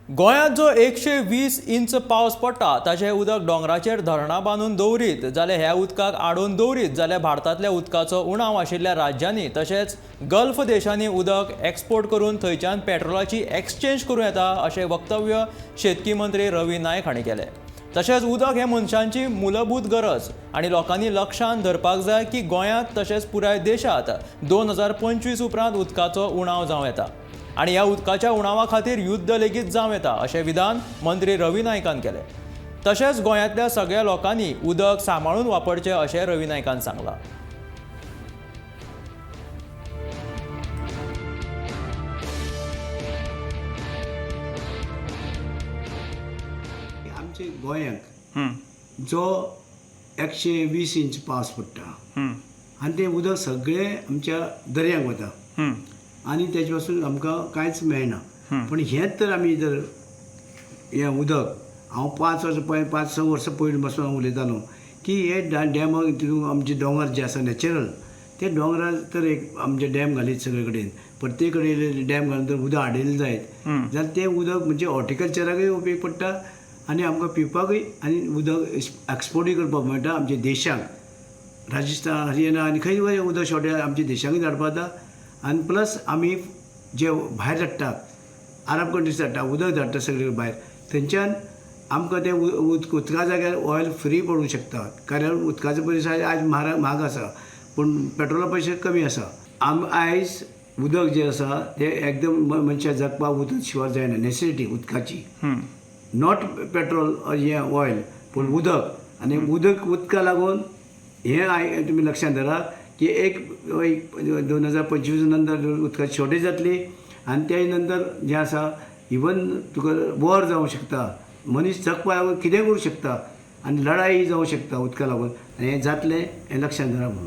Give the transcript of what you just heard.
गोंयांत जो 120 इंच पावस पडटा ताचें उदक दोंगराचेर धरणां बांदून दवरीत जाल्यार ह्या उदकाक आडोवन दवरीत जाल्यार भारतांतल्या उदकाचो उणाव आशिल्ल्या राज्यांनी तशेंच गल्फ देशांनी उदक एक्सपोर्ट करून थंयच्यान पेट्रोलाची एक्सचेंज करूं येता अशें वक्तव्य शेतकी मंत्री रवी नायक हांणी केलें. तशेंच उदक हें मनशांची मूलभूत गरज आनी लोकांनी लक्षांत धरपाक जाय की गोंयांत तशेंच पुराय देशांत 2025 उपरांत उदकाचो उणाव जावं येता आनी ह्या उदकाच्या उणावा खातीर युद्ध लेगीत जावं येता अशें विधान मंत्री रवी नायकान केलें. तशेंच गोंयांतल्या सगळ्या लोकांनी उदक सांबाळून वापरचें अशें रवी नायकान सांगलां. आमच्या गोंयांक जो 120 इंच पावस पडटा आनी तें उदक सगळें आमच्या दर्यांक वता आनी तेजे पासून आमकां कांयच मेळना. पूण हेंच तर आमी जर हें उदक हांव 5 वर्सां पळय 5-6 वर्सां पयलीं पासून हांव उलयतालो की हे डॅमाक तितून आमचे दोंगर जे आसा नॅचरल ते दोंगरार तर एक आमचे डॅम घालीत सगळे कडेन प्रत्येक कडेन डॅम घालून जर उदक हाडिल्लें जायत जाल्यार तें उदक म्हणजे हॉर्टिकल्चराकूय उपयोग पडटा आनी आमकां पिवपाकूय आनी उदक एक्सपोर्टूय करपाक मेळटा आमच्या देशाक. राजस्थान, हरियाणा आनी खंय खंय उदक शॉर्टेज आमच्या देशाकूय धाडपाक जाता आनी प्लस आमी जे भायर धाडटा अरब कंट्रीज धाडटा उदक धाडटा सगळे भायर थंयच्यान आमकां तें उदका जाग्यार ऑयल फ्री पडूंक शकता. कारण उदकाचो पयशे आयज म्हारग आसा पूण पेट्रोला पयशे कमी आसा. आयज उदक जें आसा तें एकदम मनशाक जगपाक उदक शिवाय जायना, नेसेसिटी उदकाची, not petrol हें ऑयल पूण उदक. आनी उदका लागून हें तुमी लक्षांत धरा की एक 2025 नंतर उदकाची शॉर्टेज जातली आनी ते नंतर जें आसा इवन तुका वॉर जावंक शकता, मनीस जगपा लागून कितेंय करूं शकता आनी लढाई जावंक शकता उदका लागून. आनी हें जातलें हें लक्षांत धरा म्हणून.